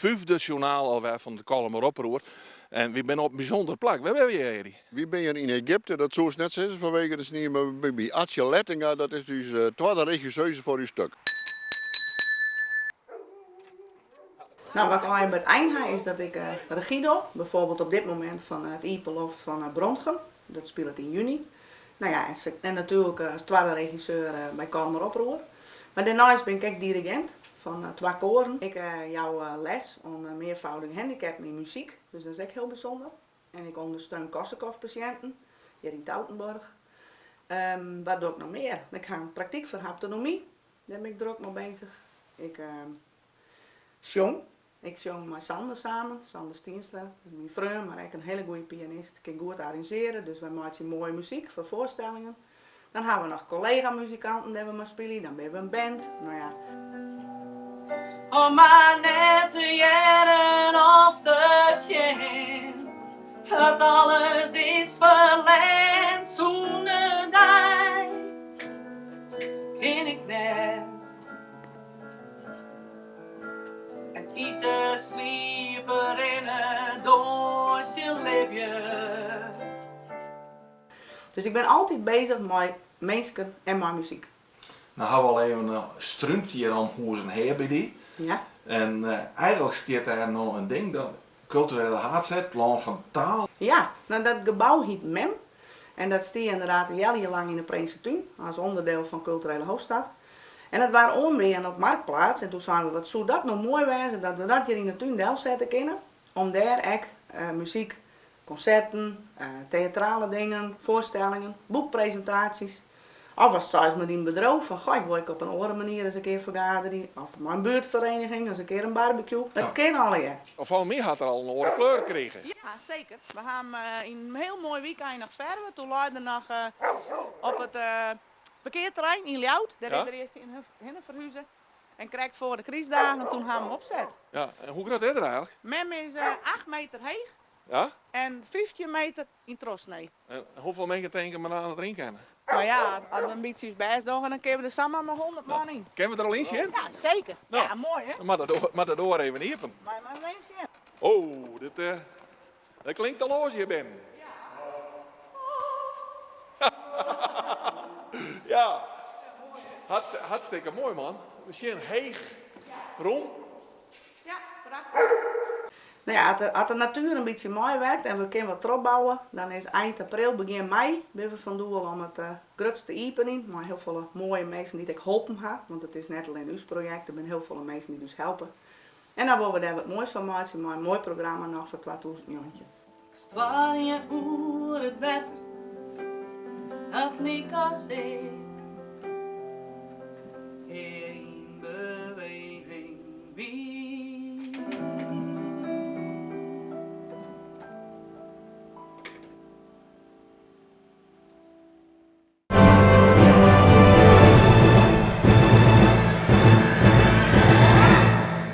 fyfde sjoernaal alwer fan it Kollumer Oproer. En wy binne op in bysûnder plak. Wêr binne wy, Eddie? Wy binne hjir yn Egypte, dat soest net sizze fanwege de snie, mar we binne by Atsje Lettinga, dat is ús twadde regisseuse foar ús stuk. No, wat ik allegear by it ein ha is dat ik regy doch, bijvoorbeeld op dit momint fan it iepenloft fan Brantgum, dat spilet yn juny. No ja, en natuerlik as twadde regisseur by Kollumer Oproer. Mar dêrneist bin ik ek dirigint fan twa koaren. Ik jou les oan mearfâldige handikapten yn muzyk, dus dat is ek hiel bysûnder. En ik ûndersteun Korsakoff-pasjinten hjir yn Toutenborg. Wat doch ik noch mear? Ik ha in praktyk foar haptonomy, dêr bin ik drok mei bezich. Ik sjong. Ik sjong mei Sander samen, Sander Stienstra, dat is myn freon, mar ek in hiele goede pianist, kin goed arranzjeare, dus wy meitsje moaie muzyk foar foarstellingen. Dan hawwe we noch kollega-muzikanten dêr't we mei spylje, dan binne we in band, no ja. Om mar net te hearren of te sjen dat alles is ferlern sûnder dy kin ik net. En ite, sliepe, rinne, dûnsje, libje. Dus ik bin altyd bezich mei minsken en mei muzyk. No ha we al even strúnd hjir om hûs en hear by dy. Ja. En eigenlik stiet dêr no in ding, dat kulturele haadstêd, lân fan taal. Ja, no dat gebou hyt Mem en dat stie ynderdaad in healjier lang yn de Prinsetún as onderdeel fan Kulturele Hoofdstad. En dat waard oanbean op Marktplaats en toen seinen we wat soe dat no moai wêze dat we dat hjir yn de tún delsette kinne om dêr ek muzyk, konserten, teatrale dingen, foarstellingen, boekpresintaasjes of ast seist mei dyn bedriuw fan goh ik wol ek op in oare manier ris in kear fergaderje of mei in buertfereniging ris in kear in barbecue. Dat kin allegear. Of folgens my hat er al in oare kleur krigen. Ja, seker. We ha him yn in hiel moai wykein noch ferve. Toen lei er noch op it parkearterrein yn Ljouwert. Dêr is er earst hinne ferhuze. En krekt foar de krystdagen toen ha we him opset. Ja, en hoe grut is er eigenlik? Mem is 8 meter heech Ja? en 15 meter yn trochsnee. En hoefolle minsken tinke mar dat deryn kinne? No ja, as we in bytsje ús bêst dogge, dan kinne we der samar mei 100 man yn. Kinne we der al yn sjen? Ja, seker. No, Ja, moai hè? Dan moat de doar even iepen. Mei mar even sjen. Oh, dit dat klinkt al oars hjir binnen. Ja, hartstikke moai man. We sjen heech, rûn. Ja, prachtich. No ja, as de natuer in bytsje meiwerkt en we kinne wat trochbouwe, dan is ein april, begjin mei binne we fan doel om it grutst te iepenjen mei hiel folle moaie minsken dy't ek holpen ha, want it is net allinne ús projekt, der binne hiel folle minsken dy't ús helpe. En dan wolle we dêr wat moais fan meitsje mei in moai programma noch foar 2019. Ik stoarje oer it wetter, dat lykas ik.